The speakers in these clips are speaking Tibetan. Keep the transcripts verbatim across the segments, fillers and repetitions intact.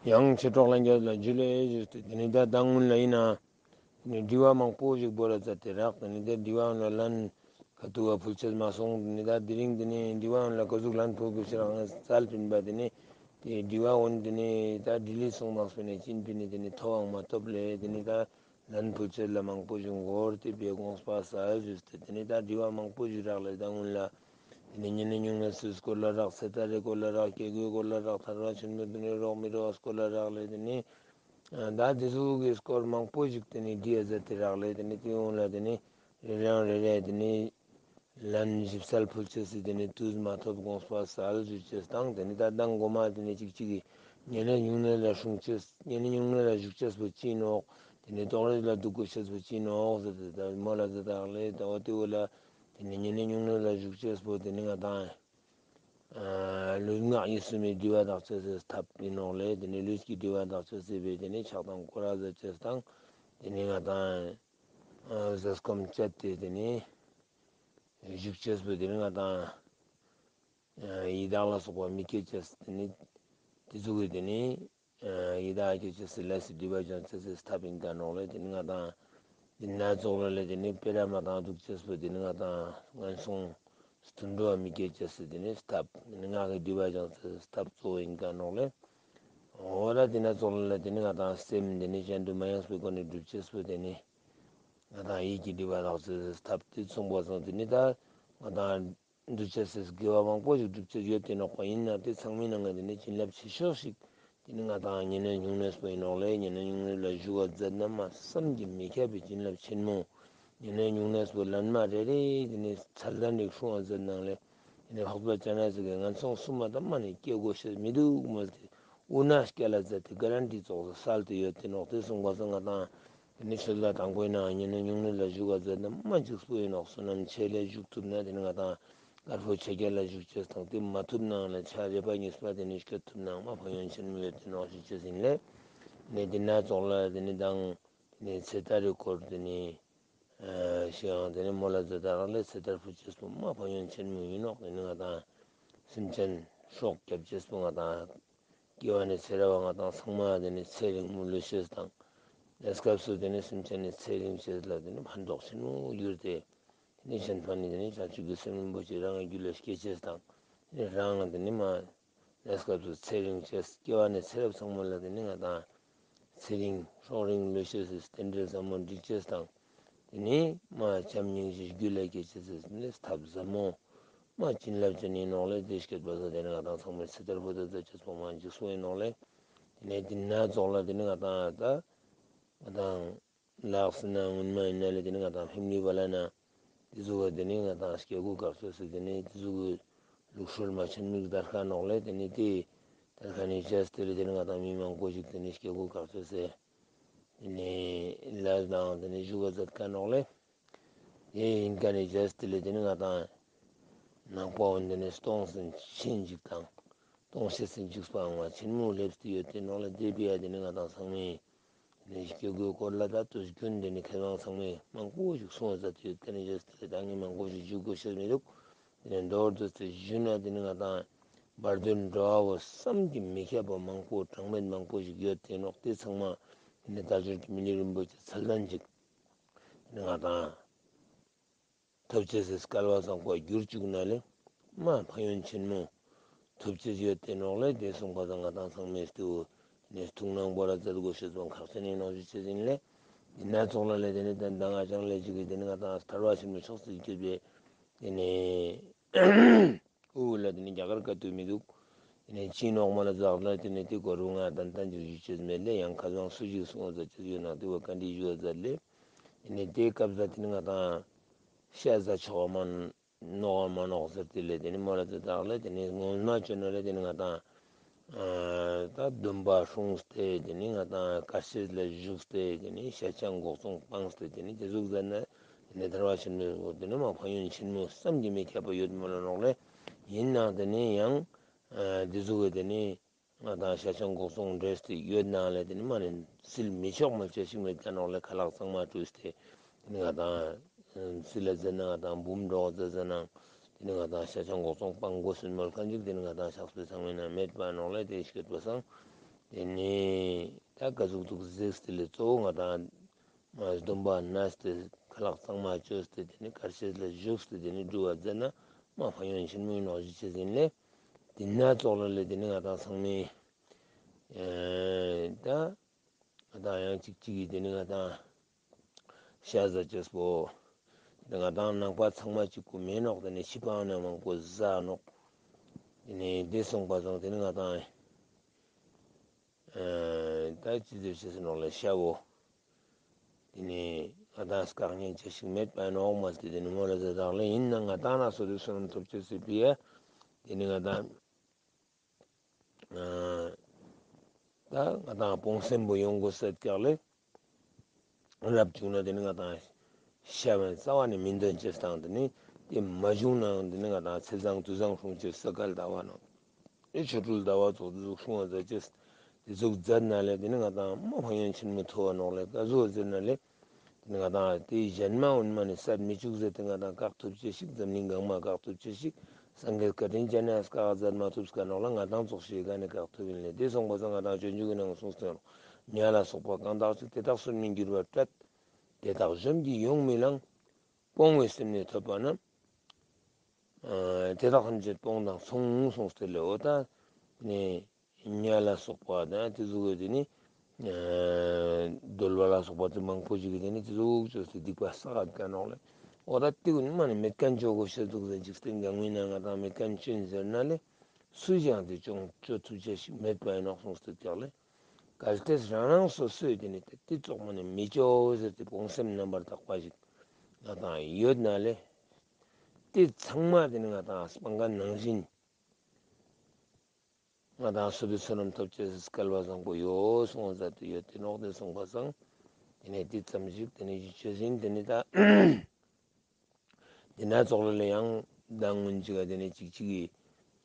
ཡང་མཆེད་གྲོགས་ལྷན་རྒྱས་ལ་ཇུ་ལེ་ཞུས་ཏེ། དེ་ནས་ད་ད་སྔོན་ལ་ཡིན་ན། དེ་ནས་དྲི་བ་མང་པོ་ཞིག་བོར་ར་མཛད་དེ་རག་དེ་ནས་ད་དྲི་བ་ལ་ལན་ཁ་ཐུག་ག་ཕུལ་ཆེས་མ་སོང་། དེ་ནས་ད་དེ་རིང་དེ་ནས་དྲི་བ་ལ་ག་ཟུག་ལན་ཕུལ་དགོས་ཤེས་རག་ངས་སལ་པིན་པ། དེ་ནས་དེ་དྲི་བ་འོན་དེ་ནས་ད་དྲི་ལི་སོང་དང་སོང་ནས་ཅིན་པིན་ནས་དེ་ནས་ཐོ་བའང་མ་ཐོབ་ལེ། དེ་ནས་ད་ལན་ཕུལ་ཆེས་ལ་མང་པོ་ཞིག་འགོར་ཏེ་བའི་དགོངས་པ་སལ་ཞུས་ཏེ། དེ་ནས་ད་དྲི་བ་མང་པོ་ཞིག་རག་ལེ། ད་སྔོན་ལ་དེ་ནས་ཉེ་གནས་སྨྱུང་གནས་སུ་སྐོར་ལ་རག་ཚེ་ཐར་རི་སྐོར་ལ་རག་སྐྱེ་དགུའི་སྐོར་ལ་རག་ཐར་པ་ཆེན་པོའི་དེ་ནས་རོགས་མི་རོགས་སྐོར་ལ་རག་ལེ། དེ་ནས་ད་དེ་ཚོ་གི་སྐོར་མང་པོ་ཞིག་དེ་ནས་བྲིས་ཡ་མཛད་དེ་རག་ལེ། དེ་ནས་དེ་ཡོང་ལ་དེ་ནས་རེ་རང་རེ་རེ་དེ་ནས་ལན་ཞིབ་གསལ་ཕུལ་ཆེས་སི་དེ་ནས་དུས་མ་ཐོབ་དགོངས་པ་སལ་ཞུ་ཆེས་དང་། དེ་ནས་ད་མདང་མགོ་མ་དེ་ནས་གཅིག་གཅིག་གི་ཉེ་གནས་སྨྱུང་གནས་ལ་སྲུང་ཆེས་ཉེ་གནས་སྨྱུང་གནས་ལ་བཞུགས་ཆེས་པོ་ཅི་ནོག་དེ་ནས་ཏོག་རེ་ལ་འདུག་དགོས་ཆེས་པོ་ཅི་ནོག་ཟེར་ཏེ་ད་མོ་ལ་ཟེར་དག་ལེ། ད་འོ་དེ་བོ་ལ་དེ་ནས་ཉེ་གནས་སྨྱུང་གནས་ལ་བཞུགས་ཆེས་པོ་དེ་ནས་ང་དང་། ལུས་ངག་ཡིད་གསུམ་མི་བསྡུ་བ་དག་ཆེས་སི་ཐབས་ཡིན་ནོག་ལེ། དེ་ནས་ལུས་ཀྱི་བསྡུ་བ་དག་ཆེས་སི་བས་དེ་ནས་ཕྱག་དང་སྐོར་ར་ཟ་ཆེས་དང་། དེ་ནས་ང་དང་ཟས་སྐོམ་སྤྱད་དེ་དེ་ནས་བཞུགས་ཆེས་པོ་དེ་ནས་ང་དང་ཡི་དྭགས་ལ་སོགས་པ་མི་སྐྱེ་ཆེས་དེ་ནས་དེ་ཚོ་གི་དེ་ནས་ཡི་དྭགས་སྐྱེ་ཆེས་སི་ལས་སི་བསྡུ་བ་ཅང་ཆེས་སི་ཐབས་ཡིན་ཀ་ནོག་ལེ། དེ་ནས་ང་དང་དེ་ན་ཙོག་ལ་ལེ་དེ་ནས་སྤེ་ར་མ་དང་འདུག་ཆེས་པོ་དེ་ནས་ང་དང་ངན་སོང་དུད་འགྲོ་བ་མི་སྐྱེ་ཆེས་སི་དེ་ནས་ཐབས་དེ་ནས་ངག་གི་བསྡུ་བ་ཅང་ཆེས་སི་ཐབས་གཙོ་བོ་ཡིན་ཀ་ནོག་ལེ། འོ་ད་དེ་ན་ཙོག་ལ་ལེ་དེ་ནས་ང་དང་སེམས་དེ་ནས་གཞན་དུ་མ་ཡེངས་པའི་སྒོ་ནས་སྒྲུབ་ཆེས་པོ་དེ་ནས་ང་དང་ཡིད་ཀྱི་བསྡུ་བ་དག་ཆེས་སི་ཐབས་དེ་གསུངས་པ་སོང་། དེ་ནས་ད་ང་དང་འདུ་བྱེད་སའི་དགེ་བ་མང་པོ་ཞིག་སྒྲུབ་བྱེད་ཡོད་དེ་ནོག་པ། ཡིན་ན་དེ་ཚང་མའི་ནང་ནས་དེ་ནས་བྱིན་རླབས་ཆེ་ཤོས་ཤིག་དེ་ནི་ང་དང་ཉེ་གནས་སྨྱུང་གནས་པོ་ཡིན་ནོག་ལེ། ཉེ་གནས་སྨྱུང་གནས་ལ་བཞུགས་པ་མཛད་ན་མ་བསམ་གྱིས་མི་ཁྱབ་པའི་བྱིན་རླབས་ཆེན་མོ། ཉེ་གནས་སྨྱུང་གནས་པོ་ལན་མ་རེ་རེ་དེ་ནས་ཚད་ལྡན་རིགས་སྲུང་བ་མཛད་ནང་ལས་དེ་ནས་འཕགས་པ་སྤྱན་རས་གཟིགས་ཀྱི་ངན་སོང་གསུམ་མ་དང་མ་ནས་སྐྱེ་དགོས་ཤེས་མི་འདུག་མོལ་ཏེ་དབུ་ན་སྐྱེལ་ལ་མཛད་དེ་ག་རན་ཏི་ཙོགས་སུ་སལ་ཏེ་ཡོད་དེ་ནོག་དེ་གསུངས་པ་སོང་ང་དང་། དེ་ནས་ཆོས་ལ་དང་པོའི་ནང་ཉེ་གནས་སྨྱུང་གནས་ལ་བཞུགས་པ་མཛད་ན་མ་འཇིགས་པོ་ཡིན་ནོག་བསོད་ནམས་ཆེ་ལས་བཞུགས་ཐུབ་ན་དེ་ནི་ང་དང་དཀར་པོ་ཆོས་རྒྱལ་ལ་བཞུགས་ཆེས་དང་དེ་མ་ཐུབ་ནའང་ལ་ཆ་རེ་པ་གཉིས་པ་དེ་ནི་སྐྱོད་ཐུབ་ནའང་མ་ཕན་ཡོན་ཆེན་མོ་ཡོད་དེ་ནོག་ཞུ་ཆེས་ཡིན་ལེ། ནས་དེ་ན་ཙོག་ལ་དེ་ནི་དང་དེ་ནི་ཚེ་ཐར་རི་སྐོར་དེ་ནི་ཞེའང་དེ་ནི་མོ་ལ་ཛ་དྲག་ལས་ཚེ་ཐར་ཕུལ་ཆེས་པོ་མ་ཕན་ཡོན་ཆེན་མོ་ཡིན་ནོག་དེ་ནི་ང་དང་སེམས་ཅན་སྲོག་སྐྱབས་ཆེས་པོ་ང་དང་སྐྱེ་བ་ནས་ཚེ་རབས་པ་ང་དང་ཚང་མ་དེ་ནི་ཚེ་རིང་མོ་ལུས་ཤེས་དང་། གནས་སྐབས་སུ་དེ་ནི་སེམས་ཅན་ནི་ཚེ་རིང་ཤེས་ལ་དེ་ནི་ཕན་ཐོགས་ཆེན་མོ་གྱུར་ཏེ། དེ་ནི་གཞན་ཕན་ནི་དེ་ནི་བྱང་ཆུབ་ཀྱི་སེམས་རིན་པོ་ཆེ་རང་གི་རྒྱུད་ལ་སྐྱེ་ཆེས་དང་། དེ་ནི་རང་དེ་ནི་མ་གནས་སྐབས་སུ་ཚེ་རིང་ཆེས་སྐྱེ་བ་ནས་ཚེ་རབས་ཚང་མ་ལ་དེ་ནི་ང་དང་ཚེ་རིང་སྲོག་རིང་ལུས་ཤེས་སི་རྟེན་འབྲེལ་ཟབ་མོ་འགྲིག་ཆེས་དང་། དེ་ནི་མ་བྱམས་སྙིང་རྗེ་རྒྱུད་ལ་སྐྱེ་ཆེས་སི་དེ་ནི་ཐབས་ཟབ་མོ། མ་བྱིན་རླབས་ཅན་ཡིན་ནོག་ལེ། དེ་སྐྱེད་པ་ས་དེ་ནི་ང་དང་ཚང་མའི་ཚེ་ཐར་པོ་དེ་ཚེ་ཆེས་པོ་མ་འཇིགས་སོ་ཡིན་ནོག་ལེ། དེ་ནས་དེ་ན་ཙོག་ལ་དེ་ནི་ང་དང་ད་ང་དང་ལགས་སེ་ན་སྔོན་མ་ཡིན་ན་ལེ་དེ་ནི་ང་དང་ཕེམ་ལི་བ་ལ་ན་དེ་ཚོ་ག་དེ་ནི་ང་དང་སྐྱེ་དགུ་གར་སོ་སི་དེ་ནི་དེ་ཚོ་གི་ལུགས་སྲོལ་མ་ཆེན་མིག་དར་ཁ་ནོག་ལེ། དེ་ནི་དེ་དར་ཁ་ནི་ཅེས་དེ་ལེ་དེ་ནི་ང་དང་མི་མང་པོ་ཞིག་དེ་ནི་སྐྱེ་དགུ་གར་སོ་སི་དེ་ནི་ལ་དང་དེ་ནི་བཞུགས་པ་མཛད་ཁ་ནོག་ལེ། དེ་ཡིན་ཀ་ནས་རྒྱལ་སྲིད་ལས་དེ་ནི་ང་དང་ནང་པ་འོན་ཏེ་ནི་སྟོང་ཟིན་ཕྱིན་འཇིག་དང་སྟོང་ཤེས་སིན་འཇིག་པའང་བ་ཆེན་མོ་སླེབས་ཏེ་ཡོད་དེ་ནོག་ལ། དེ་བས་ཡ་དེ་ནི་ང་དང་ཚང་མས་དེ་ནི་སྐྱེ་དགུའི་སྐོར་ལ་ད་དུས་རྒྱུན་དེ་ནི་མཁས་དབང་ཚང་མས་མང་པོ་ཞིག་གསུང་བ་མཛད་དེ་ཡོད་ཀ་ནས་རྒྱལ་སྲིད་ལས་ད་ངས་མང་པོ་ཞིག་ཞུ་དགོས་ཤེས་མི་འདུག་དེ་ནི་མདོར་བསྡུས་ཏེ་ཞུས་ན་དེ་ནི་ང་དང་བར་དོའི་འགྲོ་བ་བོ་བསམ་གྱིས་མི་ཁྱབ་པ་མང་པོ་གྲངས་མེད་མང་པོ་ཞིག་ཡོད་དེ་ནོག་དེ་ཚང་མ་དེ་ནི་དལ་འབྱོར་གྱི་མི་ལུས་རིན་པོ་ཆེ་ཚད་ལྡན་ཅིག་ང་དང་ཐོབ་ཅེས་སི་སྐལ་བ་བཟང་པོ་བསྒྱུར་བཅུག་ན་ལེ། མ་ཕན་ཡོན་ཆེན་མོ་ཐོབ་ཅེས་ཡོད་དེ་ནོག་ལེ། དེ་གསུངས་པ་དང་ང་དང་ཚང་མས་ལྟེའུ་ནས་ཐུགས་སྣང་བོར་ར་མཛད་དགོས་ཤེས་སོང་ཁག་ཅན་ཡིན་ནོག་ཞུ་ཅེས་ཡིན་ལེ། དེ་ན་ཚོགས་ལ་ལེ་དེ་ནི་དན་དང་ང་ཅང་ལེ་ཅིག་གིས་དེ་ནི་ང་དང་ཐར་བ་ཆེན་མོ་ཕྱོགས་སུ་བསྐྱོད་པའི་དེ་ནི། ཨུ་ལ་དེ་ནི་རྒྱ་གར་སྐད་དུ་མི་འདུག་དེ་ནི་ཅི་ནོག་མ་ལ་ཛག་ལ་དེ་ནི་དེ་གོ་རུ་ང་དན་དན་གྱི་ཞུ་ཅེས་མེད་ལེ། ཡང་ཁ་སང་སུ་ཞིག་གསུང་བ་ཛ་ཅེས་ཡོད་ན་དེ་བ་བཀའ་འདྲི་ཞུ་བ་ཛ་ལེ། དེ་ནི་དེའི་སྐབས་ལ་དེ་ནི་ང་དང་ཤ་ཟ་ཆོག་མ་ནོག་མ་ནོག་ཟེར་དེ་ལེ། དེ་ནི་མ་ལ་ཛ་ཛག་ལེ། དེ་ནི་ངོ་མ་བཅོས་ན་ལེ་དེ་ནི་ང་དང་ད་སྡོམ་པ་སྲུང་སྟེ་དེ་ནི་ང་དང་དཀར་ཆེས་ལ་བཞུགས་ཏེ་དེ་ནི་ཤ་ཆང་འགོག་སྲུང་སྤངས་ཏེ་དེ་ནི་དེ་ཟུག་ཟ་ན་དེ་ནི་ཐར་བ་ཆེན་མོའི་སྐོར་དེ་ནི་མ་ཕན་ཡོན་ཆེན་མོ་བསམ་གྱིས་མི་ཁྱབ་པ་ཡོད་མ་ལ་ནོག་ལེ། ཡིན་ནའང་དེ་ནི་ཡང་དེ་ཟུག་གི་དེ་ནི་ང་དང་ཤ་ཆང་འགོག་སྲུང་འདྲེས་ཏེ་ཡོད་ནའང་ལེ་དེ་ནི་མ་ནི་སིལ་མི་ཆོག་མ་བྱ་ཞིག་མེད་ཀ་ནོག་ལེ། ཁ་ལག་གཙང་མ་བཀྲུས་ཏེ་དེ་ནི་ང་དང་སིལ་ལ་ཟེར་ན་ང་དང་འབུམ་འགྲོགས་ཟེར་ཟེར་ན་དེ་ནི་ང་དང་ཤ་ཆང་འགོག་སྲུང་སྤང་དགོས་སུན་མོལ་ཁན་ཅིག་དེ་ནི་ང་དང་ཤགས་པའི་ཚང་མའི་ནང་མེད་པ་ནོག་ལེ། དེ་སྐད་པ་སང་ དེ་ནས་ད་ག་ཟུག་ཏུ་གཟིགས་ཏེ་ལས་གཙོ་བོ་ང་དང་མ་སྡོམ་པ་ན་སྟེ་ཁ་ལག་གཙང་མ་བཅོས་ཏེ་དེ་ནས་དཀར་ཆས་ལ་བཞུགས་ཏེ་དེ་ནས་སྒྲུབ་པ་མཛད་ན་མ་ཕན་ཡོན་ཆེན་མོའི་ནོག་ཞུ་ཅེས་ཡིན་ལས། དེ་ན་ཙོགས་ལ་ལས་དེ་ནས་ང་དང་ཚང་མས་ད་ང་དང་ཡང་གཅིག་གཅིག་གིས་དེ་ནས་ང་དང་ཤ་ཟ་ཅེས་པོ། དེ་ང་དང་ནང་པ་ཚང་མ་གཅིག་པུ་མེད་ནོག་དེ་ནས་ཕྱི་པའང་ནས་མང་པོ་ཟ་ནོག་དེ་ནས་དེ་སོང་པ་སང་དེ་ནས་ང་དང་ཨ་ད་ཅི་ཟེར་ཤེས་སུ་ནོག་ལས་ཤ་བོ། དེ་ནས་ང་དང་བཀག་ཉན་ཅི་ཞིག་མེད་པ་ནོག་མ་ཟེར་དེ་ནས་མོ་ལ་ཟེར་དག་ལས་ཡིན་ན་ང་དང་ན་སོ་དེ་སོ་ནམ་ཐོབ་ཅེས་སི་ཕི་ཡ། དེ་ནས་ང་དང་ཨ་ད་ང་དང་སྤོང་སེམས་པོ་ཡོང་དགོས་ཟེར་དག་ལས། རབ་བྱུང་ན་དེ་ནི་ང་དང་ཤ་བའི་རྩ་བ་ནས་མི་འདོན་ཅེས་དང་དེ་ནི་དེ་མ་བྱུང་ནའང་དེ་ནི་ང་དང་ཚེས་བཟང་དུས་བཟང་སྲུང་ཅེས་ས་ག་ཟླ་བ་ནང་ཨེ་ཆོ་འཕྲུལ་ཟླ་བ་ཚོགས་འདུ་ཚོགས་སྲུང་བ་མཛད་ཅེས་དེ་ཚོགས་མཛད་ན་ལས་དེ་ནི་ང་དང་མ་ཕན་ཡོན་ཆེན་མོ་ཐོབ་པ་ནོག་ལས་ག་ཟུག་ཟེར་ན་ལས་དེ་ནི་ང་དང་དེ་གཞན་མ་འོན་མ་ནི་སད་མི་བཅུག་ཟེར་དེ་ང་དང་བཀག་ཐུབ་ཅེས་ཤིག་འཛམ་གླིང་གང་མ་བཀག་ཐུབ་ཅེས་ཤིག་སངས་རྒྱས་བཀའ་དྲིན་ཅན་ནས་བཀག་མཛད་མ་ཐུབ་ཀ་ནོག་ལ་ང་དང་ཙོགས་ཤིག་ག་ནས་བཀག་ཐུབ་ཡིན་ལས་དེ་སོང་པ་སང་ང་དང་སྤྱོད་འཇུག་གི་ནང་གསུངས་ཏེ་ནོག་ཉ་ལ་སོགས་པ་གང་དག་ཅིག་དེ་དག་གསོན་མི་འགྱུར་བར་སྤྲད། དེ་དག་གཞན་གྱིས་ཡོང་མི་ལང་། སྤོང་བའི་སེམས་ནི་ཐོབ་པ་ན། ཨ་དེ་དག་ཐམས་ཅད་སྤོང་དང་མཚུངས་གསུངས་ཏེ་ལས་འོ་ད་ནི་ཉ་ལ་སོགས་པ་དང་དེ་ཟུག་གི་དེ་ནི་གདོལ་པ་ལ་སོགས་པ་དེ་མང་པོ་ཞིག་གིས་དེ་ནི་དེ་ཟུག་བཅོས་ཏེ་སྡིག་པ་བསགས་ཀ་ནོག་ལས། འོ་ད་དེ་ཀུན་མ་ནི་མེད་མཁན་བཅོ་དགོས་ཤེས་འདུག་ཟེར་འཇིག་རྟེན་གང་མིན་ན་ང་དང་མེད་མཁན་ཅན་ཟེར་ན་ལས་སུ་ཞིག་ཡང་དེ་ཅུང་བཅོ་ཐུབ་ཅེས་ཤིག་མེད་པ་ཡིན་ནོག་གསུངས་ཏེ་དག་ལས། གལ་ཏེ་རང་རང་སོ་སོས་དེ་ནི་དེ་དེ་ཙོགས་མ་ནི་མི་བཅོ་ཟེར་ཏེ་སྤོང་སེམས་རྣམ་པར་དག་པ་ཞིག་ང་དང་ཡོད་ན་ལས། དེ་ཚང་མ་དེ་ནི་ང་དང་སྤང་ག་ནང་བཞིན། ང་དང་སོ་དེ་བསོད་ནམས་ཐོབ་ཅེས་སྐལ་བ་བཟང་པོ་ཡོད་སོང་ཟེར་ཏེ་ཡོད་དེ་ནོག་དེ་སོང་པ་སང་། དེ་ནས་དེ་ཙམ་ཞིག་དེ་ནས་ཡིད་ཆེས་ཟིན་དེ་ནས་ད། དེ་ན་ཙོགས་ལ་ལས་ཡང་ད་སྔོན་ཅིག་ག་དེ་ནས་ཅིག་ཅིག་གིས་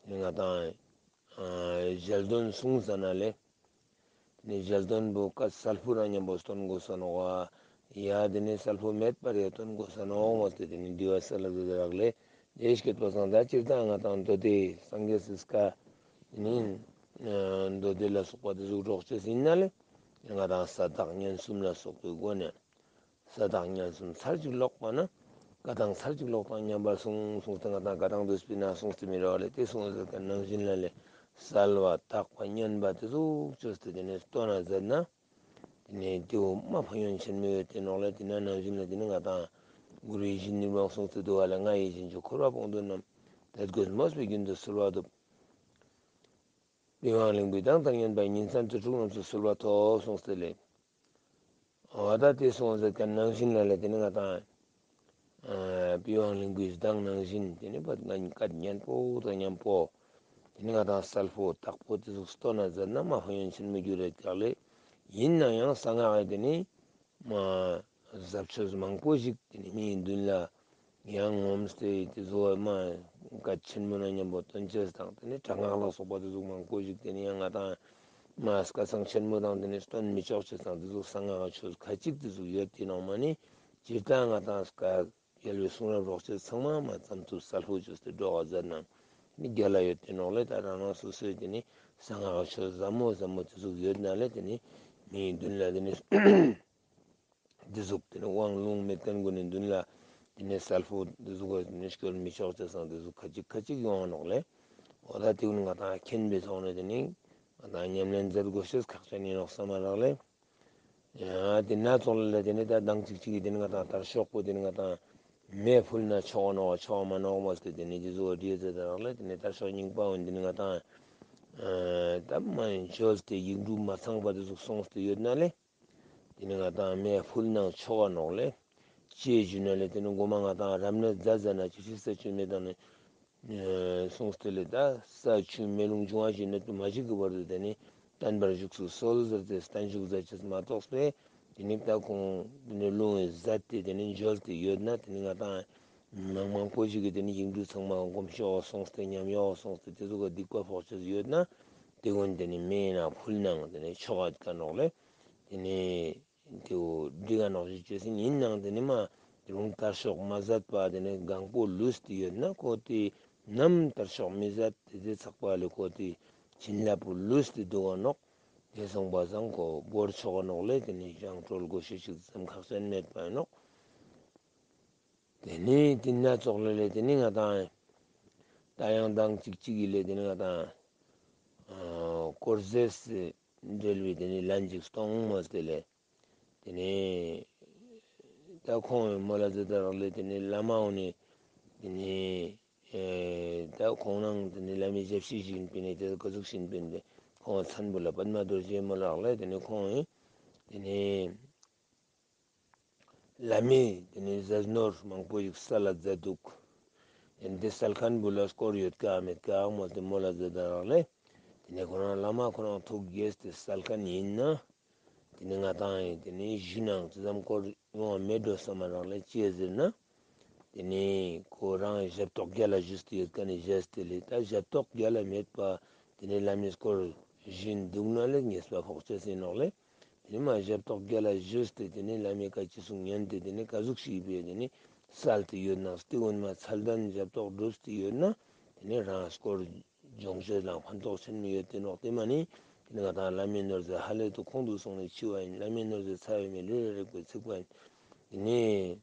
དེ་ནས་ང་དང་ཞལ་འདོན་གསུངས་ཟ་ན་ལས། དེ་ནས་ཞལ་འདོན་པོ་ཀ་སལ་ཕུ་ར་མཉམ་པོ་སྟོན་དགོས་ས་ནོག་བ། ཡ་དེ་ནས་སལ་ཕུ་མེད་པར་ཡ་སྟོན་དགོས་ས་ནོག་མ་སྟེ་དེ་ནས་འདི་བ་ས་ལ་ཟེར་རག་ལས། དེ་སྐད་པ་སང་ད་སྤྱིར་བཏང་ང་དང་མདོ་སྡེ་སངས་རྒྱས་སི་བཀའ། དེ་ནས་མདོ་སྡེ་ལ་སོགས་པ་དེ་ཟུག་སྒྲོག་ཅེས་ཡིན་ན་ལས། ང་དང་ས་བདག་ཉན་གསུམ་ལ་སོགས་པའི་སྒོ་ནས། ས་བདག་ཉན་གསུམ་ཚར་གཅིག་ཀློག་པ་ན། བཀའ་དང་ཚར་གཅིག་ཀློག་དང་མཉམ་པར་གསུངས་གསུངས་ཏེ་ང་དང་བཀའ་དང་བསྡུས་པའི་ནང་གསུངས་ཏེ་མི་རོ་ལས་དེ་གསུངས་ཟེར་ག་ནང་བཞིན་ལ་ལས། གསལ་བ་དག་པ་སྙན་པ་དེ་ཟུག་བཅོས་ཏེ་དེ་ནས་སྟོན་ན་མཛད་ན། དེ་ནས་དེའུ་མ་ཕན་ཡོན་ཆེན་མོ་ཡོད་དེ་ནོག་ལས་དེ་ན་ནང་བཞིན་ལ་དེ་ནི་ང་དང་གུ་རུ་ཡིད་བཞིན་ནོར་བུའང་གསུངས་ཏེ་འདུག་བ་ལས་ང་ཡིད་བཞིན་གྱི་འཁོར་བ་སྤོང་འདོད་རྣམས། དད་གུས་མོས་པས་རྒྱུན་དུ་གསོལ་བ་འདེབས། པི་ཝང་གླིང་པའི་གདངས་དང་མཉམ་པའི་ཉིན་མཚན་དུས་དྲུག་རྣམས་སུ་གསོལ་བ་ཐོབ་གསུངས་ཏེ་ལས། འོ་ད་དེ་གསུངས་ཟེར་ག་ནང་བཞིན་ལ་ལས་དེ་ནི་ང་དང་། པི་ཝང་གླིང་པའི་གདངས་ནང་བཞིན་དེ་ནི་བ་ང་བཀའ་སྙན་པོ་དང་མཉམ་པོ། དེ་ནི་ང་དང་གསལ་པོ་དག་པོ་དེ་ཟུག་སྟོན་ན་མཛད་ན་མ་ཕན་ཡོན་ཆེན་མོ་རྒྱུ་རེད་ཀྱག་ལས། ཡིན་ན་ཡང་གསང་སྔགས་དེ་ནི། མ་ཟབ་ཆོས་མང་པོ་ཞིག་དེ་ནི་མིའི་མདུན་ལ་ཡང་ངོམས་ཏེ་དེ་ཚོ་མ་བཀའ་ཆེན་མོ་ན་མཉམ་པོ་སྟོན་ཅེས་དང་དེ་ནི་དྲག་སྔགས་ལ་སོགས་པ་དེ་ཚོ་མང་པོ་ཞིག་དེ་ནི་ཡང་ང་དང་མ་བཀའ་ཚང་ཆེན་མོ་དང་དེ་ནི་སྟོན་མི་ཆོག་ཅེས་དང་དེ་ཚོ་གསང་སྔགས་ཆོས་ཁ་ཅིག་དེ་ཚོ་ཡོད་དེ་ནང་མ་ནི་སྤྱིར་བཏང་ང་དང་བཀའ་རྒྱལ་བའི་གསུང་རབ་རོགས་ཅེས་ཚང་མ་མ་ཙམ་དུ་གསལ་པོ་བཅོས་ཏེ་སྒྲོག་པ་མཛད་ན་ནི་རྒྱལ་ལ་ཡོད་དེ་ནོག་ལས་ད་རང་རང་སོ་སོའི་དེ་ནི་གསང་སྔགས་ཆོས་ཟབ་མོ་ཟབ་མོ་དེ་ཚོ་ཡོད་ན་ལས་དེ་ནི་མིའི་མདུན་ལ་དེ་ནི། འདི་ཟུག་དེ་ནི་དབང་ལུང་མེད་མཁན་ཀུན་ནི་མདུན་ལ་དེ་ནི་གསལ་པོ་འདི་ཟུག་ག་དེ་ནི་སྐྱོར་མི་ཆོག་ཅེས་སང་དེ་ཟུག་ཁ་ཅིག་ཁ་ཅིག་ཡོང་ནོག་ལས། འོ་ད་དེ་ཀུན་ང་དང་མཁྱེན་པའི་ཐོག་ནས་དེ་ནི་ང་དང་ཉམས་ལེན་མཛད་དགོས་ཤེས་ཁག་ཅན་ཡིན་ནོག་བསམ་མ་རག་ལས། ཡང་དེ་ན་ཚོགས་ལ་དེ་ནི་ད་མདང་ཅིག་ཅིག་གིས་དེ་ནི་ང་དང་དར་ཤོག་པོ་དེ་ནི་ང་དང་མེ་ཕུལ་ན་ཆོག་ནོག་ཆོག་མ་ནོག་མ་ཟེར་དེ་ནི་དེ་ཟུག་བྲིས་ཟེར་རག་ལས་དེ་ནི་དར་ཤོག་རྙིང་པ་འོན་དེ་ནི་ང་དང་ད་མ་འཇོལ་ཏེ་ཡིག་འབྲུ་མ་ཚང་པ་དེ་ཟུག་སོང་སྟེ་ཡོད་ན་ལས། དེ་ནི་ང་དང་མེ་ཕུལ་ནང་ཆོག་ག་ནོག་ལས། ཅེས་ཞུས་ན་ལས་དེ་ནི་མགོ་མ་ང་དང་རབ་གནས་མཛད་མཛད་ན་ཅི་ཞིག་ས་ཆུ་མེ་དང་ནི། གསུངས་ཏེ་ལས་ད་ས་ཆུ་མེ་རླུང་འབྱུང་བ་ཞིག་ནི་དུ་མ་ཞིག་གི་བར་དུ་དེ་ནི་བརྟན་པར་བཞུགས་སུ་གསོལ་ཟེར་ཏེ་བརྟན་བཞུགས་མཛད་ཅེས་མ་གཏོགས་པས་དེ་ནི་ད་ཁོང་དེ་ནི་རླུང་བཟའ་སྟེ་དེ་ནི་འཇོལ་ཏེ་ཡོད་ན་དེ་ནི་ང་དང་མང་མང་པོ་ཞིག་གིས་དེ་ནི་ཡིག་འབྲུ་ཚང་མ་སྒོམ་ཤོག་གསུངས་ཏེ་ཉམས་ཡོག་གསུངས་ཏེ་དེ་ཚོ་ག་སྡིག་པ་ཕོག་ཅེས་ཡོད་ན། དེ་ཀུན་དེ་ནི་མེ་ན་ཕུལ་ནང་དེ་ནི་ཆོག་ག་ནོག་ལས། དེ་ནི་དེའུ་འགྲིག་ག་ནོག་ཞིག་བཅོས་ཟིན་ཡིན་ནང་དེ་ནི་མ་རུང་དར་ཤོག་མ་ཟད་པ་དེ་ནི་གང་པོ་ལུས་ཏེ་ཡོད་ན་ཁོ་དེ་ནམ་དར་ཤོག་མི་ཟད་དེ་དེ་ཚགས་པ་ལས་ཁོ་དེ་བྱིན་རླབས་པོ་ལུས་ཏེ་འདུག་ག་ནོག་དེ་སོང་པ་སང་ཁོ་བོར་ཆོག་ག་ནོག་ལེ། དེ་ནི་ཡང་གྲོལ་དགོས་ཤེས་ཤིག་ཙམ་ཁག་ཅན་མེད་པ་ཡིན་ནོག། དེ་ནི་དེ་ན་ཙོགས་ལ་ལེ་དེ་ནི་ང་དང་ད་ཡང་དང་གཅིག་གཅིག་གི་ལེ་དེ་ནི་ང་དང་དཀོར་ཟས་འབྲེལ་བའི་དེ་ནི་ལན་ཅིག་གཏོང་མོ་སྟེ་ལེ། དེ་ནས་ད་ཁོང་མོ་ལ་ཛ་དྲག་ལས་དེ་ནས་བླ་མ་འོ་ནས་དེ་ནས་ད་ཁོང་རང་དེ་ནས་བླ་མའི་ཞབས་ཕྱི་བཞིན་པའི་ནས་དེ་ག་ཟུག་བཞིན་པའི་ནས་ཁོང་མཚན་བུ་ལ་པདྨ་རྡོ་རྗེ་མོ་ལགས་ལས་དེ་ནས་ཁོང་དེ་ནས་བླ་མས་དེ་ནས་ཟས་ནོར་མང་པོ་ཞིག་སལ་ལ་མཛད་འདུག། དེ་ནས་དེ་སལ་མཁན་བུ་ལ་སྐོར་ཡོད་ཀ་མེད་ཀ་མོ་དེ་མོ་ལ་ཛ་དྲག་ལས་དེ་ནས་ཁོ་རང་བླ་མ་ཁོ་རང་ཐུགས་དགྱེས་ཏེ་སལ་མཁན་ཡིན་ན། དེ་ནས་ང་དང་ཡིན་དེ་ནས་གཞུ་ནང་དེ་ཙམ་སྐོར་ཡོང་བ་མེད་འགྲོ་བསམ་མ་རག་ལས་ཅི་ཟེར་ན། དེ་ནས་ཁོ་རང་ཞབས་ཏོག་རྒྱ་ལ་ཞུས་ཏེ་ཡོད་ཀ་ནས་བཞེས་ཏེ་ལས་ད་ཞབས་ཏོག་རྒྱ་ལ་མེད་པ་དེ་ནས་བླ་མའི་སྐོར་བཞིན་འདུག་ན་ལས་ཉེས་པ་ཕོག་ཅེས་ཟིན་ནོག་ལས། དེ་ནས་མ་ཞབས་ཏོག་རྒྱ་ལ་ཞུས་ཏེ་དེ་ནས་བླ་མའི་བཀའ་ཅི་གསུང་ཉན་ཏེ་དེ་ནས་ག་ཟུག་ཞིག་བས་དེ་ནས་སལ་ཏེ་ཡོད་ན་སྟེ་འོན་མ་ཚད་ལྡན་ཞབས་ཏོག་བསྒྲུབས་ཏེ་ཡོད་ན་དེ་ནས་རང་སྐོར། སྦྱོང་བྱེད་ལ་ཕན་ཐོགས་ཆེན་མོ་ཡོད་དེ་ནོག། དེ་མ་ནི་དེ་ནི་ང་དང་བླ་མའི་ནོར་རྫས་ཧ་ལས་དུ་ཁོང་དུ་སོང་ནས་འཆི་བ་ཡིན། བླ་མའི་ནོར་རྫས་ཚ་བའི་མེ་ལུས་ལ་རེག་པའི་ཚིག་པ་ཡིན། དེ་ནས་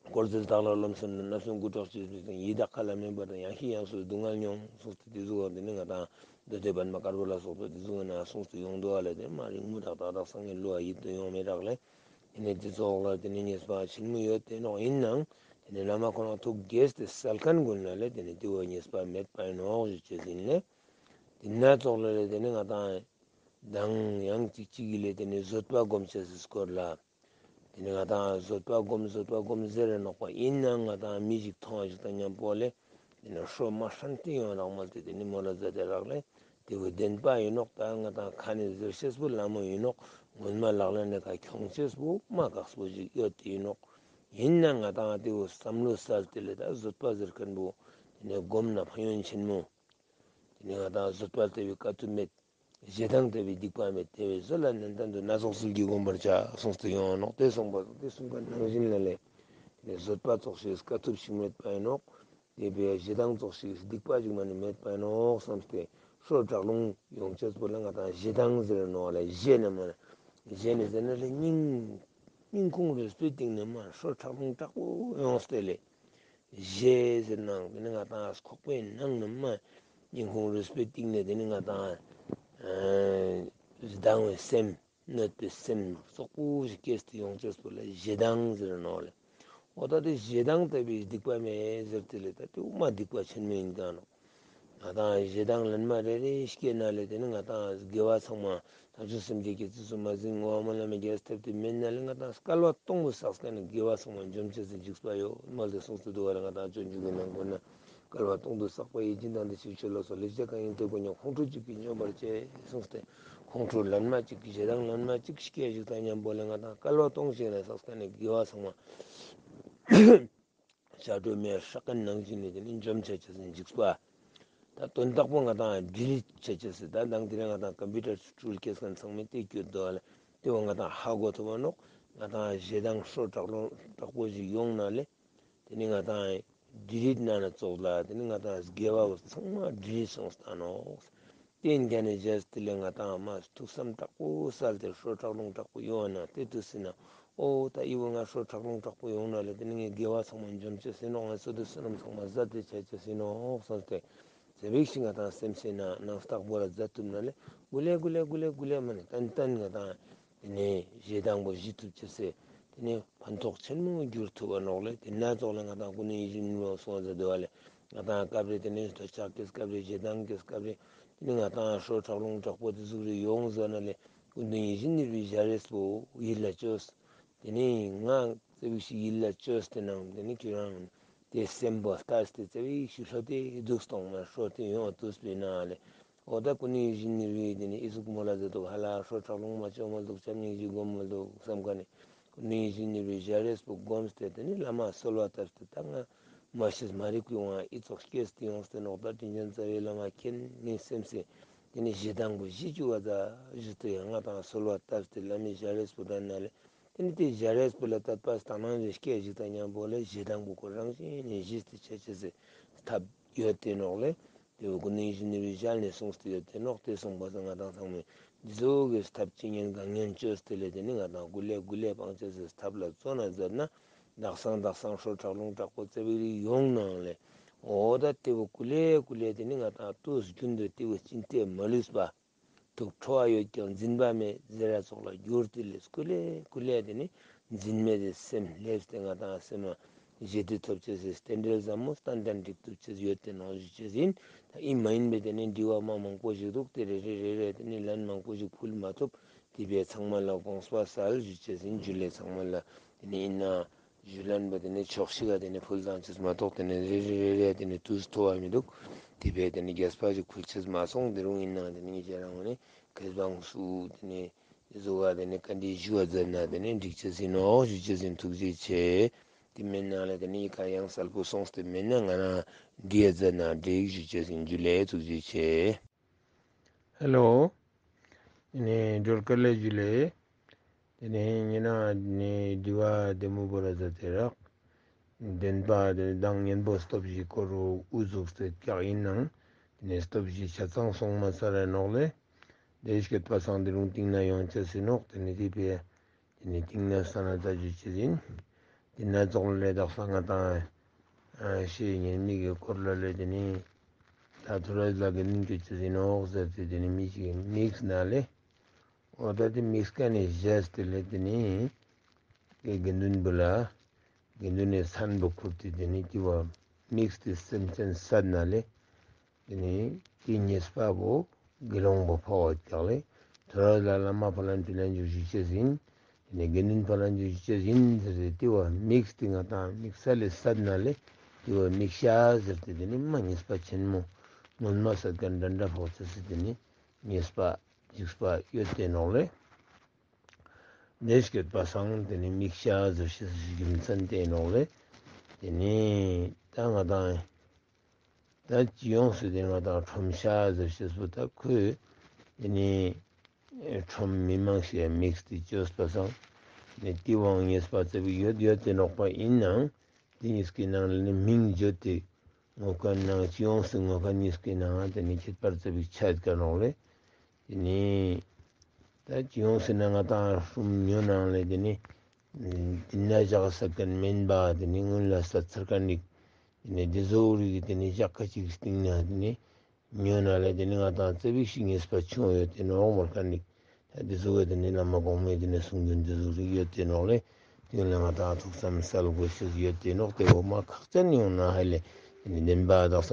དཀོར་ཟས་དག་ལ་རློམ་སེམས་དང་། བརྣབ་སེམས་ཀུན་གྲོགས་བྱེད་པའི་སྟེང་། ཡི་དྭགས་ཁ་ལ་སྨན་པ་དང་། ཡང་ཤི་ཡང་སོས་སྡུག་བསྔལ་མྱོང་། གསུངས་ཏེ་དེ་ཟུག་དེ་ནི་ང་དང་མདོ་སྡེ་པདྨ་དཀར་པོ་ལ་སོགས་པ་དེ་ཟུག་ན་གསུངས་ཏེ་ཡོང་འདུག་བ་ལས་དེ་མ་རིང་མོ་དག་དག་དག་སང་ངེ་ལུ་བ་ཡིད་དུ་ཡོང་མེད་རག་ལས། དེ་ནས་དེ་ཚོགས་ལ་དེ་ནས་ཉེས་པ་ཆེན་མོ་ཡོད་དེ་ནོག། ཡིན་ནའང་དེ་ནས་བླ་མ་ཁོ་རང་ཐུགས་དགྱེས་ཏེ་སལ་མཁན་ཀུན་ལ་ལས་དེ་ནས་དེ་བ་ཉེས་པ་མེད་པ་ཡིན་ནོག་ཞུ་ཅེས་ཡིན་ལས། དེ་ན་ཙོགས་ལ་ལས་དེ་ནས་ང་དང་དང་ཡང་གཅིག་གཅིག་གི་ལས་དེ་ནས་བཟོད་པ་སྒོམ་ཅེས་སི་སྐོར་ལ། དེ་ནས་ང་དང་བཟོད་པ་སྒོམ་བཟོད་པ་སྒོམ་ཟེར་རེ་ནོག་པ་ཡིན་ནའང་ང་དང་མི་ཞིག་མཐོང་བ་ཞིག་དང་མཉམ་པོ་ལས། དེ་ནས་ཧྲོ་མ་ཧྲན་ཏི་ཡོང་རག་མ་ལྟོས་དེ་ནས་མོ་ལ་ཛ་དེ་རག་ལས་དེ་བས་བདེན་པ་ཡིན་ནོག། ད་ང་དང་ཁ་ནས་ཟེར་ཤེས་པོ་ལ་མོ་ཡིན་ནོག། ངོ་མ་ལག་ལེན་ནས་ཁ་ཁྱོང་ཤེས་པོ་མ་དགག་པོ་ཞིག་ཡོད་དེ་ཡིན་ནོག། ཡིན་ན་ང་དང་དེ་བས་བསམ་བློ་གསལ་དེ་ལས་ད་བཟོད་པ་ཟེར་མཁན་པོ་དེ་ནས་སྒོམ་ན་ཕན་ཡོན་ཆེན་མོ། དེ་ནས་ང་དང་བཟོད་པ་ལྟ་བུའི་དཀའ་ཐུབ་མེད། ཞེ་སྡང་ལྟ་བུའི་སྡིག་པ་མེད། དེ་བས་བཟོད་ལ་ནན་ཏན་དུ། སྣ་ཚོགས་ཟིལ་གྱིས་བསྒོམ་པར་བྱ། གསུངས་ཏེ་ཡོང་ནོག། དེ་གསུངས་པ་དེ་གསུངས་པ་ནང་བཞིན་ལ་ལས། དེ་ནས་བཟོད་པ་ཙོགས་ཤིག་དཀའ་ཐུབ་ཞིག་མེད་པ་ཡིན་ནོག། དེ་བས་ཞེ་སྡང་ཙོགས་ཤིག་སྡིག་པ་ཞིག་མ་ནི་མེད་པ་ཡིན་ནོག་བསམ་སྟེ་ཧྲོ་དྲག་རླུང་ཡོང་ཅེས་པོ་ལ་ང་དང་ཞེ་སྡང་ཟེར་ནོག་ལ་ཞེ་ནས་མ་ཞེ་ནས་ཟེར་ན་ལས་སྙིང་སྙིང་ཁུང་རུས་པའི་གཏིང་ནས་མ་ཧྲོ་དྲག་རླུང་དྲག་པོ་ཡོང་སྟེ་ལས། ཞེ་ཟེར་ནའང་དེ་ནི་ང་དང་ཁོག་པའི་ནང་ནས་མ་སྙིང་ཁུང་རུས་པའི་གཏིང་ནས་དེ་ནི་ང་དང་སྡང་བའི་སེམས་གནོད་པའི་སེམས་རྩོག་པོ་ཞིག་སྐྱེས་ཏེ་ཡོང་ཅེས་པོ་ལ་ཞེ་སྡང་ཟེར་ནོག་ལེ། འོ་ད་དེ་ཞེ་སྡང་ལྟ་བུའི་སྡིག་པ་མེད་ཟེར་དེ་ལས་ད་དེ་དབུ་མ་སྡིག་པ་ཆེན་མོ་ཡིན་ཀྱང་ནོག། ང་དང་ཞེ་སྡང་ལན་མ་རེ་རེ་སྐྱེས་ན་ལས་དེ་ནི་ང་དང་དགེ་བ་ཚང་མ་བྱང་ཆུབ་སེམས་བསྐྱེད་ཀྱི་རྩིས་སུ་མ་ཟིན་བསྔོ་བ་སྨོན་ལམ་རྒྱས་ཐེབས་ཏེ་མེད་ན་ལས་ང་དང་སྐལ་བ་སྟོང་དུ་བསགས་མཁན་ནི་དགེ་བ་ཚང་མ་འཇོམས་བྱེད་ཀྱི་འཇིགས་པ་ཡོད་མ་ལས་གསུངས་སུ་འདུག་བ་ལས། ང་དང་སྤྱོད་འཇུག་གི་ནང་ཁོ་ན་སྐལ་བ་སྟོང་དུ་བསགས་པ་ཡི། སྦྱིན་དང་བདེ་གཤེགས་མཆོད་ལ་སོགས། ལེགས་སྤྱད་གང་ཡིན་དེ་ཀུན་ཀྱང་། ཁོང་ཁྲོ་གཅིག་གིས་འཇོམས་པར་བྱེད། གསུངས་ཏེ། ཁོང་ཁྲོ་ལན་མ་གཅིག་གིས་ཞེ་སྡང་ལན་མ་གཅིག་སྐྱེས་ཞིག་དང་མཉམ་པོ་ལས་ང་དང་སྐལ་བ་སྟོང་ཞིག་ལ་བསགས་མཁན་ནི་དགེ་བ་ཚང་མ་ཞབས་བྲོ་མེ་ཧྲག་གི་ནང་བཞིན་ནས་དེ་ནི་འཇོམས་བྱེད་ཅེས་སི་འཇིགས་པ། ད་དོན་དག་པོ་ང་དང་ཌི་ལིཊ་བྱེད་ཅེས་སི་ད་དང་དེ་རིང་ང་དང་ཀམ་པུ་ཊར་སུ་འཕྲུལ་སྐྱེལ་མཁན་ཚང་མས་དེ་སྐྱོད་དོ་ལ་དེ་བ་ང་དང་ཧ་གོ་ཐུབ་པ་ནོག། ང་དང་ཞེ་སྡང་ཧྲོ་དྲག་རླུང་དྲག་པོ་ཞིག་ཡོང་ན་ལས་དེ་ནི་ང་དང་ཌི་ལིཊ་ན་ན་ཙོགས་ལ་དེ་ནི་ང་དང་དགེ་བ་བོ་ཚང་མ་ཌི་ལིཊ་སོང་སྟ་ནོག། དེ་འདྲ་ནས་བྱས་དེ་ལས་ང་དང་མ་ཐུགས་བསམ་དྲག་པོ་གསལ་ཏེ་ཧྲོ་དྲག་རླུང་དྲག་པོ་ཡོང་བ་ན་དེ་དུས་སི་ན་ཨོ་ད་ཨི་བོ་ང་ཧྲོ་དྲག་རླུང་དྲག་པོ་ཡོང་ན་ལས་དེ་ནི་ངའི་དགེ་བ་ཚང་མ་འཇོམས་བྱེད་སྲིད་ནོག། ང་བསོད་བདེ་བསོད་ནམས་ཚང་མ་ཟད་དེ་ཆ་བྱེད་སྲིད་ནོག་བསམ་སྟེ་ཟེ་བིག་ཤིང་ང་དང་སེམས་སེ་ན་ནང་རྟག་པོ་ལ་མཛད་ཐུབ་ན་ལས་གུ་ལེ་གུ་ལེ་གུ་ལེ་མ་ནི་ཏན་ཏན་ང་དང་དེ་ནས་ཞེ་སྡང་པོ་ཞི་ཐུབ་ཅེས་སི་དེ་ནས་ཕན་ཐོགས་ཆེན་མོ་འགྱུར་ཐུབ་པ་ནོག་ལེ། དེ་ན་ཙོགས་ལ་ང་དང་སྐུ་ནི་ཡིད་བཞིན་ནོར་བུ་སོང་ཟེར་དུ་བ་ལེ། ང་དང་སྐབས་རེ་དེ་ནས་འདོད་ཆགས་སྐྱེས་སྐབས་རེ་ཞེ་སྡང་སྐྱེས་སྐབས་རེ་དེ་ནས་ང་དང་ཧྲོ་དྲག་རླུང་དྲག་པོ་དེ་ཟུག་རེ་ཡོང་ཟེར་ན་ལེ། སྐུ་མདུན་ཡིད་བཞིན་ནོར་བུའི་ཞལ་རས་པོ་ཡིད་ལ་བཅོས། དེ་ནས་ང་ཙེ་བིག་ཤིག་ཡིད་ལ་བཅོས་ཏེ་ནང་དེ་ནས་ཁྱོད་རང་དེ་སེམས་པོ་ལྟར་ཏེ་ཙེ་བིག་ཤིག་ལྷོད་དེ་འདུག་སྟོང་མ་ཧྲོ་དེ་ཡོང་དུས་པའི་ན་ལེ། འོ་ད་སྐུ་ནི་ཡིད་བཞིན་ནོར་བུའི་དེ་ནི་ཨི་ཟུག་མོ་ལ་ཟེར་དུ་ཧ་ལ་ཧྲོ་དྲག་རླུང་མ་བཅོས་མ་འདུག་བྱམས་སྙིང་རྗེ་སྒོམ་མ་འདུག་བསམ་ག་ནས་སྐུ་ནི་ཡིད་བཞིན་ནོར་བུའི་ཞལ་རས་པོ་བསྒོམས་ཏེ་དེ་ནི་བླ་མ་གསོལ་བ་བཏབ་སྟེ་ད་ང་མ་ཤེས་མ་རིག་པའི་དབང་ཨི་ཙོགས་སྐྱེས་ཏེ་ཡོང་སྟེ་ནོག། ད་དྲིན་ཅན་རྩ་བའི་བླ་མ་མཁྱེན་ངའི་སེམས་སེ་དེ་ནི་ཞེ་སྡང་པོ་ཞི་བཅུག་པ་ད་ཞུ་སྟེ་ཡང་ང་དང་གསོལ་བ་བཏབ་སྟེ་བླ་མའི་ཞལ་རས་པོ་ད་ན་ལེ། དེ་ནི་དེ་ཞལ་རས་པོ་ལ་དད་པ་དང་སྣང་ཞིག་སྐྱེས་ཞིག་དང་མཉམ་པོ་ལ་ཞེ་སྡང་པོ་ཁོ་རང་བཞིན་ནས་ཞི་སྟེ་ཆ་ཅེས་སི་ཐབས་ཡོད་དེ་ནོག་ལེ། དེ་བོ་ཀུན་ནས་ཡིད་བཞིན་ནུས་པའི་ཞལ་ནས་གསུངས་ཏེ་ཡོད་དེ་ནོག། དེ་གསུངས་པ་ཙང་ང་དང་ཚང་མས་འདི་ཚོ་གི་ཐབས་ཅི་ཉན་གང་ཉན་བཅོས་ཏེ་ལས་དེ་ནི་ང་དང་ཀུ་ལེ་ཀུ་ལེ་སྤང་བྱ་ཟེར་ཐབས་ལ་བརྩོན་ན་མཛད་ན། དག་སང་དག་སང་ཧྲོ་དྲག་རླུང་དྲག་པོ་རྩེ་བའི་རིགས་ཡོང་ནའང་ལས། འོ་ད་དེ་བོ་ཀུ་ལེ་ཀུ་ལེ་དེ་ནི་ང་དང་དུས་རྒྱུན་དུ་དེ་བོ་ཅི་སྟེ་མ་ལུས་པ། དུག་ཁྲོ་བ་ཡོད་ཀྱང་འཛིན་པ་མེད་ཟེར་ར་ཙོགས་ལ་འགྱུར་ཏེ་ལས་ཀུ་ལེ་ཀུ་ལེ་དེ་ནི་འཛིན་མེད་དེ་སེམས་སླེབས་ཏེ་ང་དང་སེམས་མ་ཞི་བདེ་ཐོབ་ཅེས་སི་རྟེན་འབྲེལ་ཟབ་མོ་ཏན་ཏན་འགྲིག་ཐུབ་ཅེས་ཡོད་དེ་ནོག་ཞུ་ཅེས་ཡིན། ད་ཨིན་མ་ཡིན་པའི་དེ་ནི་དྲི་བ་མ་མང་པོ་ཞིག་འདུག། དེ་རེ་རེ་རེ་རེ་དེ་ནི་ལན་མང་པོ་ཞིག་ཕུལ་མ་ཐུབ། དེ་བས་ཚང་མ་ལ་དགོངས་པ་སལ་ཞུ་ཅེས་ཡིན། ཇུ་ལེ་ཚང་མ་ལ། དེ་ནི་ཡིན་ན། ཞུ་ལན་པ་དེ་ནི་ཆོག་ཤིག་ག་དེ་ནི་ཕུལ་བཏང་ཅེས་མ་གཏོགས་དེ་ནི་རེ་རེ་རེ་རེ་དེ་ནི་དུས་ཐོ་བ་མི་འདུག། དེ་བས་དེ་ནི་རྒྱས་པ་ཞིག་ཕུལ་ཅེས་མ་སོང་། དེ་རུང་ཡིན་ན་དེ་ནི་ངེད་ཅག་རང་ངོས་ནས་ཁེ་བཟང་སུ་དེ་ནི་བཟོ་བ་དེ་ནི་བཀའ་འདྲི་ཞུ་བ་མཛད་ན་དེ་ནི་འགྲིག་ཅེས་ཡིན་ནོག་ཞུ་ཅེས་ཡིན། ཐུགས་རྗེ་ཆེ། དེ་མིན་ན་ལ་དེ་ནི་ཡི་ག་ཡང་གསལ་པོ་སོང་སྟེ་མིན་ན་ང་རང་འདྲི་ཡ་མཛད་ན་འགྲིག་ཞུ་ཅེས་ཡིན། ཇུ་ལེ། ཐུགས་རྗེ་ཆེ། ཧེ་ལོ། དེ་ནས་སྒྲོལ་དཀར་ལས་ཇུ་ལེ། དེ་ནས་ཉེ་ན་ནས་དྲི་བ་བདེ་མོ་བོ་ར་ཟ་དེ་རག། བདེན་པ་དེ་ནས་གདངས་སྙན་པོ་སྟོབས་བཞི་སྐོར་རུ་དབུ་བཙུགས་ཏེ་བཀྱག་ཡིན་ནང་། དེ་ནས་སྟོབས་བཞི་ཆ་ཚང་སོང་མ་ཚར་ར་ནོག་ལེ། དེ་སྐད་པ་སང་དེ་རུང་སྟེང་ན་ཡོང་ཅེས་ཡིན་ནོག། དེ་ནས་དེ་པས། དེ་ནས་སྟེང་ན་ས་ན་ད་ཇུ་ཅེས་ཡིན། དེ་ན་ཙོགས་ལས་དག་ས་ང་དང་། ཨ་ཤེས་ཉན་མིག་གི་སྐོར་ལ་ལས་དེ་ནི། ད་ཐུ་ར་ལ་གི་ནི་ཇུ་ཅེས་ཡིན་ནོག་ཟེར་ཏེ་དེ་ནི་མི་ཞིག་མིག་ན་ལས། འོ་ད་དེ་མིག་ཀ་ནས་བཞག་སྟེ་ལས་དེ་ནི། དགེ་འདུན་བུ་ལ། དགེ་འདུན་ནས་མཚན་བུ་ཁུར་ཏེ་དེ་ནི་དེ་བ་མིག་སྟེ་སེམས་ཅན་བསད་ན་ལས། དེ་ནས་དེའི་ཉེས་པ་བོ་དགེ་སློང་བུ་ཕོག་ཀྱག་ལེ། ཐུ་ར་ལ་བླ་མ་ཕ་ལན་ཏུ་ལན་ཇུ་ཞུ་ཅེས་ཡིན། དེ་ནས་དགེ་འདུན་ཕ་ལན་ཇུ་ཞུ་ཅེས་ཡིན་ཟེར་ཏེ་དེ་བ་མིག་སྟེ་ང་དང་མིག་ས་ལས་བསད་ན་ལེ། དེ་བ་མིག་ཤ་ཟེར་ཏེ་དེ་ནི་མ་ཉེས་པ་ཆེན་མོ། སྔོན་མ་བསད་མཁན་འདྲ་འདྲ་ཕོག་ཅེས་སི་དེ་ནི་ཉེས་པ་འཇིགས་པ་ཡོད་དེ་ནོག་ལེ། དེ་སྐད་པ་སང་དེ་ནི་མིག་ཤ་ཟེར་ཤེས་སི་རྒྱུ་མཚན་དེ་ནོག་ལེ། དེ་ནི་ད་ང་དང་། ད་སྤྱི་ཡོངས་སུ་དེ་ང་དང་ཁྲོམ་ཤ་ཟེར་ཤེས་པོ་ད་ཁོས་དེ་ནི་ཁྲོམ་མི་མང་ཞིག་མིག་སྟེ་བཅོས་པ་སང་ནི་དེ་དབང་ཉེས་པ་ཙེ་བི་ཡོད་ཡོད་དེ་ནོག་པ་ཡིན་ནང་དེ་གཉིས་ཀའི་ནང་ལ་ནི་མིང་བརྗོད་དེ་ངོ་མཁན་ནང་སྤྱི་ཡོངས་སུ་ངོ་མཁན་གཉིས་ཀའི་ནང་དེ་ནི་ཁྱད་པར་ཙེ་བི་ཆད་ཀ་ནོག་ལེ། དེ་ནི། ད་སྤྱི་ཡོངས་སུ་ན་ང་དང་ཧྲུམ་ཉོ་ནང་ལས་དེ་ནི། དེ་ན་བཞག་ས་ཀན་མེན་པ་དེ་ནི་སྔོན་ལ་ས་ཚར་ཀ་ནི། དེ་ནི་དེ་བཟོ་རིག་དེ་ནི་བཞག་ཁ་ཅིག་སྟེང་ན་དེ་ནི། ཉོ་ན་ལས་དེ་ནི་ང་དང་ཙེ་བིག་ཤིག་ངེས་པ་ཆུང་ཡོད་དེ་ནོག་མོར་ཀ་ནི། ད་དེ་བཟོ་བའི་དེ་ནི་བླ་མ་གོང་མའི་དེ་ནི་གསུང་དོན་དེ་བཟོ་རིག་ཡོད་དེ་ནོག་ལས། དེ་ལ་ང་དང་ཐུགས་བསམ་གསལ་དགོས་ཤེས་ཡོད་དེ་ནོག་དེ་འོ་མ་ཁག་ཅན་ཡོང་ན་ཧ་ལས། དེ་ནི་བདེན་པ་དག་ས་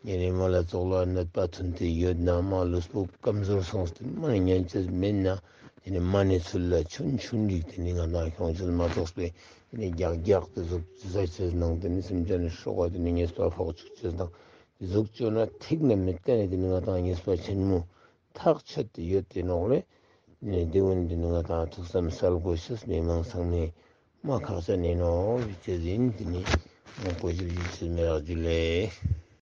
ཉེ་རེ་མ་ལ་ཙོག་ལ་ནད་པ་ཐོན་ཏེ་ཡོད་ན་མ་ལུས་པོ་སྐམ་ཟོར་སོང་སྟེ་མ་ཉན་ཅེས་མེད་ན། དེ་ནི་མ་ནི་ཚུལ་ལ་ཆུན་ཆུན་རིག་དེ་ནི་ང་དང་ཤོང་ཅེས་མ་གཏོགས་པས་དེ་ནི་རྒྱག་རྒྱག་དེ་ཟུག་ཅི་ཟ་ཅེས་ནང་དེ་ནི་སེམས་ཅན་ནི་སྲོག་ག་དེ་ནི་ཉེས་པ་ཕོག་བཅུག་ཅེས་དང་དེ་ཟུག་བཅོས་ན་ཐིག་ནི་མེད་ཀ་ནི་དེ་ནི་ང་དང་ཉེས་པ་ཆེན་མོ་ཐག་ཆོད་དེ་ཡོད་དེ་ནོག་ལེ། ནི་དེ་འོན་དེ་ནི་ང་དང་ཐུགས་བསམ་གསལ་དགོས་ཤེས་མི་མང་ཚང་མས། མ་ཁག་ས་ནས་ནོ་བི་ཅེ་ཟིན་དེ་ནི་མ་གོ་ཞིབ་ཞིབ་ཆེ་མེ་རག་ཇུ་ལེ།